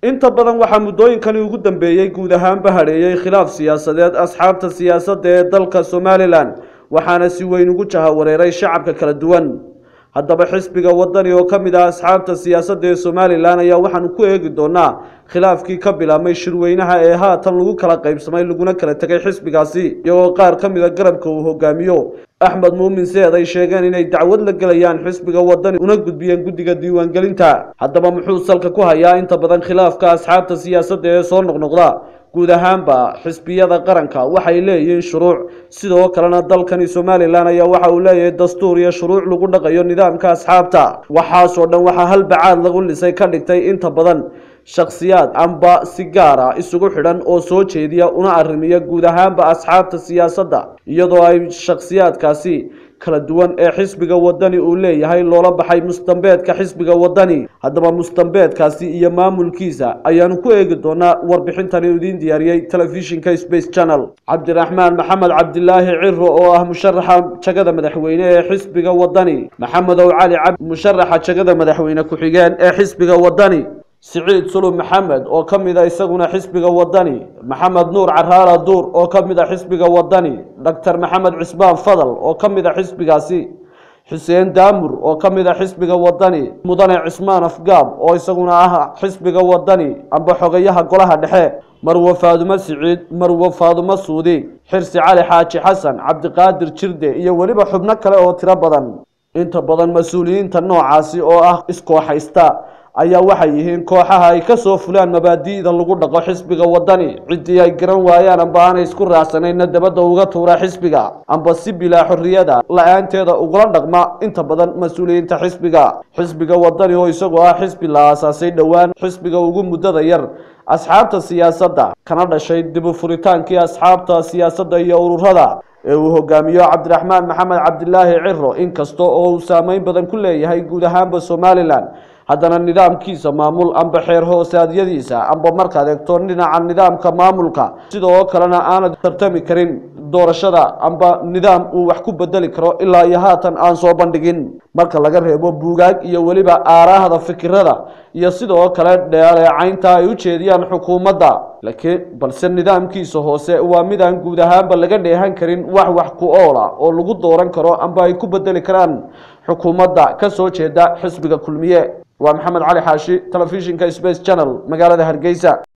Inta badan waxaa muddooyinkani ugu dambeeyey guud ahaanba hadheeyey khilaaf siyaasadeed asxaabta siyaasadda ee dalka Somaliland, waxaana si weyn ugu jahawareeray shacabka kala duwan. Haddaba xisbiga Wadani oo ka mid ah asxaabta siyaasadda ee Somaliland ayaa waxaanu ku eegi doonaa khilaafkii ka bilaabmay shirweynaha ee haatan lagu kala qaybsamay laguna kala tegay xisbigaasi, iyagoo qaar ka mid a garabka uu hogaamiyo Axmed Muumin Seed ay sheegeen inay dacwad la gelayaan xisbiga Wadani una gudbiyeen guddiga diiwaangelinta. Haddaba muxuu salka ku hayaa inta badan khilaafka asxaabta siyaasadda ee soo noqnoqda? Guud ahaanba xisbiyada qaranka waxay leeyihiin shuruuc, sidoo kalena dalkani Somaliland ayaa waxa uu leeyahay dastuur iyo shuruuc lagu dhaqayo nidaamka asxaabta. Waxaasoo dhan waxaa halbacaad lagu lisay ka dhigtay inta badan shakhsiyaad amba si gaar ah isugu xidhan oo soo jeediya una arrimiya guud ahaanba asxaabta siyaasadda, iyadoo ay shakhsiyaadkaasi kala duwan ee xisbiga Wadani uu leeyahay loola baxay mustambeedka xisbiga Wadani. Haddaba mustambeedkaasi iyo maamulkiisa ayaanu ku eegi doonaa warbixintani idiin diyaariyey telefishinka Space Channel. Cabdiraxmaan Maxamed Cabdilaahi Ciro oo ah musharaxa jagada madaxweyne ee xisbiga Wadani, Maxamed Ow Cali Cabdi musharaxa jagada madaxweyne ku-xigeen ee xisbiga Wadani, Siciid Sulub Maxamed oo ka mid ah isaguna xisbiga Wadani, Maxamed Nuur Caraala Duur oo ka mid ah xisbiga Wadani, Dr. Maxamed Cismaan Fadal oo ka mid ah xisbigaasi, Xuseen Daamur oo ka mid ah xisbiga Wadani, Mudane Cismaan Afgaab oo isaguna ah xisbiga Wadani amba xogayaha golaha dhexe, Marwo Faadumo Siciid, Marwo Faadumo Suudi, Xirsi Cali Xaaji Xasan, Cabdiqaadir Jirde iyo weliba xubno kale oo tiro badan. Inta badan mas-uuliyiinta noocaasi oo ah iskooxaysta ayaa waxay yihiin kooxaha ay ka soo fulaan mabaadi'da lagu dhaqo xisbiga Wadani. Ciddii ay garan waayaan amba aanay isku raacsanayna dabadda uga tuura xisbiga amba si bilaa xorriyada la-aanteeda ugula dhaqma inta badan mas-uuliyiinta xisbiga. Xisbiga Wadani oo isagoo ah xisbi la aasaasay dhowaan, xisbiga ugu muddada yar asxaabta siyaasadda, kana dhashay dib u furitaankii asxaabta siyaasadda iyo ururada ee uu hogaamiyo Cabdiraxmaan Maxamed Cabdilaahi Ciro, inkasta oo uu saameyn badan ku leeyahay guud ahaanba Somaliland, haddana nidaamkiisa maamul amba xeer hoosaadyadiisa amba markaad eegto dhinaca nidaamka maamulka, sidoo kalena aanad tartami karin doorashada amba nidaam uu wax ku bedeli karo ilaa iyo haatan aan soo bandhigin, marka laga reebo buugaag iyo weliba aaraahda fikirada iyo sidoo kale dheeleecaynta ay u jeediyaan xukuumadda. Laakiin balse nidaamkiisa hoose waa mid aan guud ahaanba laga dheehan karin wax ku oola oo lagu dooran karo amba ay ku bedeli karaan xukuumadda ka soo jeeda xisbiga Kulmiye. Waa Maxamed Cali Xaashi, telefishinka Space Channel, magaalada Hargeysa.